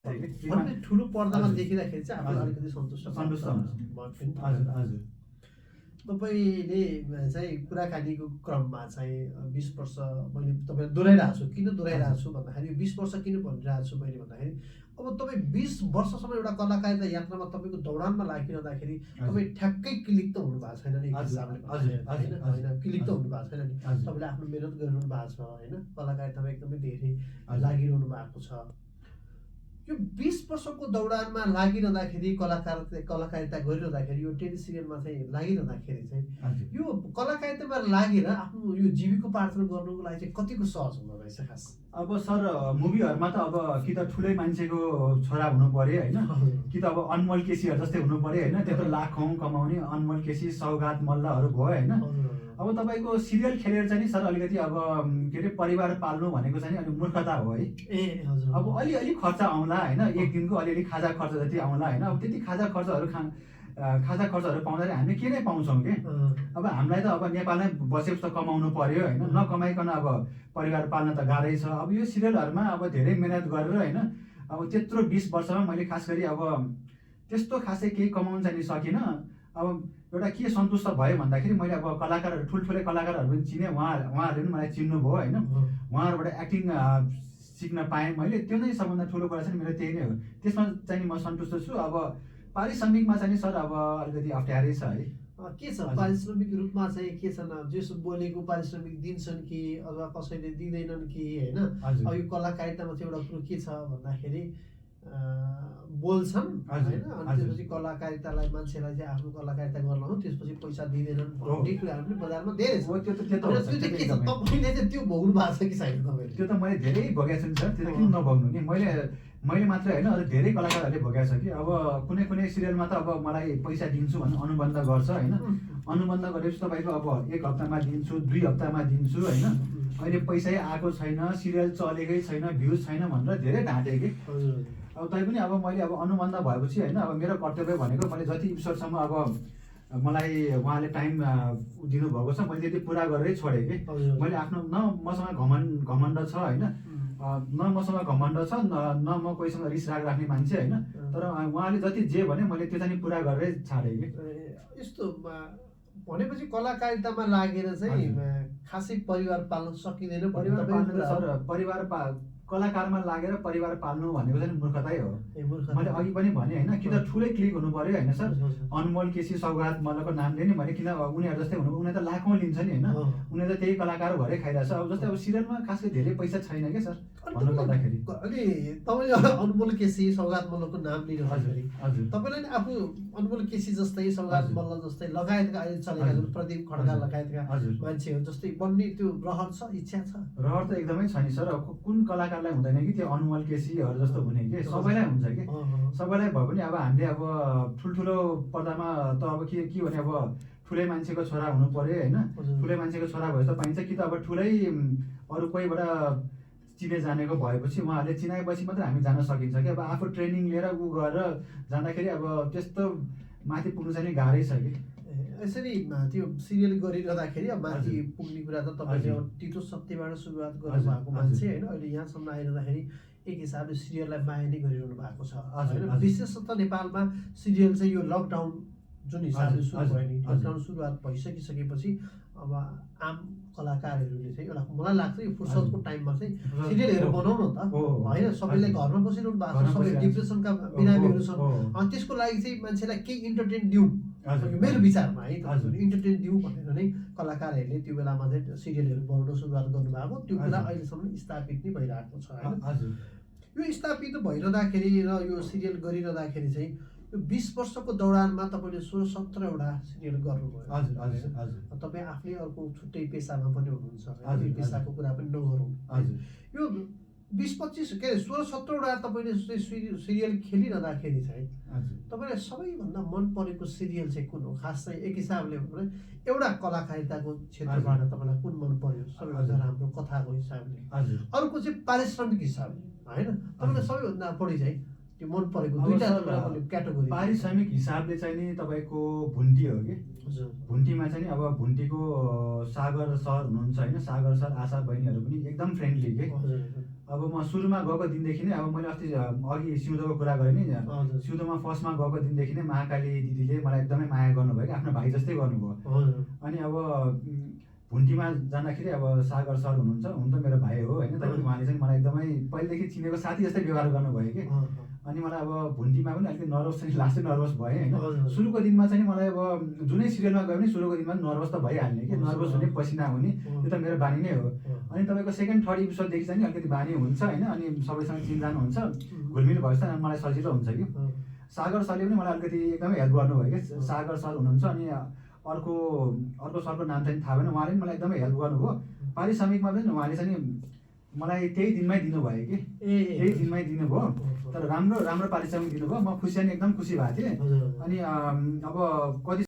भन्ने ठुलो पर्दामा देखिँदाखेरि चाहिँ आफूलाई अलिकति सन्तुष्ट हुन्छ। हजुर हजुर। तपाईँले चाहिँ कुराकानीको क्रममा चाहिँ 20 वर्ष मैले तपाईँलाई दोहोऱ्याइरहेको छु। किन दोहोऱ्याइरहेको छु भन्दाखेरि 20 वर्ष किन भनिरहेको छु मैले भन्दाखेरि अब तपाईँ 20 वर्षसम्म एउटा कलाकारिता यात्रामा तपाईँको दौडानमा लागिरहँदाखेरि तपाईँ ठ्याक्कै क्लिक त हुनु भएको छैन नि, होइन क्लिक त हुनु भएको छैन नि। तपाईँले आफ्नो मेहनत गरिरहनु भएको छ, होइन कलाकारितामा एकदमै धेरै लागिरहनु भएको छ। यो 20 वर्षको दौडानमा लागिरहँदाखेरि कलाकारिता गरिरहँदाखेरि यो टेली सिरियलमा चाहिँ लागिरहँदाखेरि चाहिँ यो कलाकारितामा लागेर आफ्नो यो जीविकोपार्जन गर्नुको लागि चाहिँ कतिको सहज हुँदो रहेछ खास? अब सर मुभीहरूमा त अब कि त ठुलै मान्छेको छोरा हुनु पर्यो होइन, कि त अब अनमोल केसीहरू जस्तै हुनु पर्यो होइन, त्यत्रो लाखौँ कमाउने अनमोल केसी सौगात मल्लहरू भयो होइन। अब तपाईँको सिरियल खेलेर चाहिँ नि सर अलिकति अब के अरे परिवार पाल्नु भनेको चाहिँ अलिक मूर्खता हो है। ए हजुर। अब अलिअलि खर्च आउँला होइन, एक दिनको अलिअलि खाजा खर्च जति आउँला होइन। अब त्यति खाजा खर्चहरू पाउँदाखेरि हामीले के नै पाउँछौँ कि? अब हामीलाई त अब नेपालमै बसेपछि त कमाउनु पर्यो होइन, नकमाइकन अब परिवार पाल्न त गाह्रै छ। अब यो सिरियलहरूमा अब धेरै मेहनत गरेर होइन, अब त्यत्रो 20 वर्षमा मैले खास गरी अब त्यस्तो खासै केही कमाउनु चाहिँ सकिनँ। अब एउटा के सन्तुष्ट भयो भन्दाखेरि मैले अब कलाकारहरू ठुल्ठुलै कलाकारहरू पनि चिनेँ, उहाँहरूले पनि मलाई चिन्नुभयो होइन, उहाँहरूबाट एक्टिङ सिक्न पाएँ मैले। त्यो नै सबभन्दा ठुलो कुरा चाहिँ मेरो त्यही नै हो। त्यसमा चाहिँ म सन्तुष्ट छु। अब पारिश्रमिकमा चाहिँ सर अब अलिकति अप्ठ्यारै छ है। के छ पारिश्रमिक रूपमा चाहिँ के छ न, जस बोलेको पारिश्रमिक दिन्छन् कि अथवा कसैले दिँदैनन् कि होइन? अब यो कलाकारितामा चाहिँ एउटा कुरो के छ भन्दाखेरि बोल्छन् होइन, अनि त्यसपछि कलाकारितालाई मान्छेलाई चाहिँ आफ्नो कलाकारिता गर्न हो त्यसपछि पैसा दिँदैनन् भन्ने कुराहरू पनि बजारमा धेरै छ। तपाईँले चाहिँ त्यो भोग्नु भएको छ कि छैन तपाईँले? त्यो त मैले धेरै भोगेको छु नि सर, त्यो त किन नभोग्नु नि। मैले मात्रै होइन अरू धेरै कलाकारहरूले भोगेको छ कि। अब कुनै सिरियलमा त अब मलाई पैसा दिन्छु भन्ने अनुबन्ध गर्छ होइन, अनुबन्ध गरेपछि तपाईँको अब 1 हप्तामा दिन्छु 2 हप्तामा दिन्छु होइन, अहिले पैसै आएको छैन, सिरियल चलेकै छैन, भ्युज छैन भनेर धेरै ढाँटेँ कि। अब तैपनि अब मैले अब अनुबन्ध भएपछि होइन, अब मेरो कर्तव्य भनेको मैले जति एपिसोडसम्म अब मलाई उहाँले टाइम दिनुभएको छ मैले त्यति पुरा गरेरै छोडेँ कि। मैले आफ्नो न मसँग घमण्ड छ होइन, न मसँग घमण्ड छ, न म कोहीसँग रिस राग राख्ने मान्छे होइन, तर उहाँले जति जे भने मैले त्यो चाहिँ पुरा गरेरै छाडेँ कि। यस्तो भनेपछि कलाकारितामा लागेर चाहिँ खासै परिवार पाल्न सकिँदैन। कलाकारमा लागेर परिवार पाल्नु भनेको चाहिँ मूर्खतै हो। मैले अघि पनि भने होइन, कि त ठुलै क्लिक हुनु पर्यो होइन सर। अनमोल केसी सौगात मल्लको नामले नि मैले किन उनीहरू जस्तै हुनु, उनीहरू त लाखौँ लिन्छ नि होइन, उनीहरू त त्यही कलाकार भएरै खाइरहेछ। अब जस्तै अब सिरियलमा खासै धेरै पैसा छैन क्या सर भन्नु पर्दाखेरि। अनि तपाईँले अनमोल केसी सौगात मल्लको नाम लिँदाखेरि तपाईँले नि आफू अनमोल केसी जस्तै सौगात मल्ल जस्तै लगायतका अहिले चलेका प्रदीप खड्का लगायतका मान्छेहरू जस्तै बन्ने त्यो रहर छ, इच्छा छ? रहर त एकदमै छ नि सर। कुन कलाकारलाई हुँदैन कि त्यो अनमोल केसीहरू जस्तो हुने कि? सबैलाई हुन्छ कि, सबैलाई भयो भने अब हामीले अब ठुल्ठुलो पर्दामा त अब के भने अब ठुलै मान्छेको छोरा हुनु पर्यो होइन, ठुलै मान्छेको छोरा भए त पाइन्छ, कि त अब ठुलै अरू कोहीबाट चिने जानेको भएपछि उहाँहरूले चिनाएपछि मात्रै हामी जान सकिन्छ कि। अब आफू ट्रेनिङ लिएर गरेर जाँदाखेरि अब त्यस्तो माथि पुग्नु चाहिँ गाह्रै छ कि। यसरी त्यो सिरियल गरिरहँदाखेरि अब माथि पुग्ने कुरा त तपाईँले तितो सत्यबाट सुरुवात गर्नुभएको मान्छे होइन, अहिले यहाँसम्म आइरहँदाखेरि एक हिसाबले सिरियललाई माया नै गरिरहनु भएको छ होइन। विशेषतः नेपालमा सिरियल चाहिँ यो लकडाउन जुन हिसाबले सुरु भयो नि, लकडाउन सुरुवात भइसकिसकेपछि अब आम कलाकारहरूले चाहिँ एउटा मलाई लाग्छ यो फुर्सदको टाइममा चाहिँ सिरियलहरू बनाउनु त होइन, सबैले घरमा बसिरहनु भएको छ, सबै डिप्रेसनका बिरामीहरू छन्, अनि त्यसको लागि चाहिँ मान्छेलाई केही इन्टरटेन दिउँ मेरो विचारमा है, इन्टरटेन दिउँ भनेर नै कलाकारहरूले त्यो बेलामा चाहिँ सिरियलहरू बनाउन सुरुवात गर्नुभएको। त्यो कुरा अहिलेसम्म स्थापित नै भइरहेको छ होइन। यो स्थापित भइरहँदाखेरि र यो सिरियल गरिरहँदाखेरि चाहिँ यो 20 वर्षको दौडानमा तपाईँले 16-17वटा सिरियल गर्नुभयो। तपाईँ आफै अर्को छुट्टै पेसामा पनि हुनुहुन्छ, यो पेसाको कुरा पनि नगरौँ। यो 20-25 के अरे 16-17वटा तपाईँले सिरियल खेलिरहँदाखेरि चाहिँ तपाईँलाई सबैभन्दा मन परेको सिरियल चाहिँ कुन हो? खास चाहिँ एक हिसाबले एउटा कलाकारिताको क्षेत्रबाट तपाईँलाई कुन मन पर्यो सबैभन्दा राम्रो कथाको हिसाबले, अर्को चाहिँ पारिश्रमिक हिसाबले होइन, तपाईँलाई सबैभन्दा बढी चाहिँ त्यो मन परेको दुईटा क्याटेगोरी? पारिश्रमिक हिसाबले चाहिँ नि तपाईँको भुन्टी हो कि। भुन्टीमा चाहिँ नि अब भुन्टीको सागर सर हुनुहुन्छ होइन, सागर सर आशा बहिनीहरू पनि एकदम फ्रेन्डली के। अब म सुरुमा गएको दिनदेखि नै अब मैले अस्ति अघि सिउँदोको कुरा गरेँ नि हजुर सिउँदोमा फर्स्टमा गएको दिनदेखि नै महाकाली दिदीले मलाई एकदमै माया गर्नुभयो कि आफ्नो भाइ जस्तै गर्नुभयो। हजुर अनि अब भुन्टीमा जाँदाखेरि अब सागर सर हुनुहुन्छ, हुन त मेरो भाइ हो होइन, तर उहाँले चाहिँ मलाई एकदमै पहिलेदेखि चिनेको साथी जस्तै व्यवहार गर्नुभयो कि। अनि मलाई अब भुन्टीमा पनि अलिकति नर्भस चाहिँ लास्टै नर्भस भएँ होइन। सुरुको दिनमा चाहिँ मलाई अब जुनै सिरियलमा गयो भने सुरुको दिनमा नर्भस त भइहाल्ने कि, नर्भस हुने पसिना हुने त्यो त मेरो बानी नै हो। अनि तपाईँको सेकेन्ड थर्ड एपिसोडदेखि चाहिँ अलिकति बानी हुन्छ होइन, अनि सबैसँग चिनजान हुन्छ, घुलमिल भएपछि मलाई सजिलो हुन्छ कि। सागर सरले पनि मलाई अलिकति एकदमै हेल्प गर्नुभयो कि, सागर सर हुनुहुन्छ। अनि अर्को सरको नाम चाहिँ थाहा भएन, उहाँले पनि मलाई एकदमै हेल्प गर्नुभयो। पारिश्रमिकमा पनि उहाँले चाहिँ मलाई त्यही दिनमै दिनुभयो कि, त्यही दिनमै दिनुभयो। तर राम्रो राम्रो पारिश्रमिक दिनुभयो, म खुसी अनि एकदम खुसी भएको थिएँ। अनि अब कति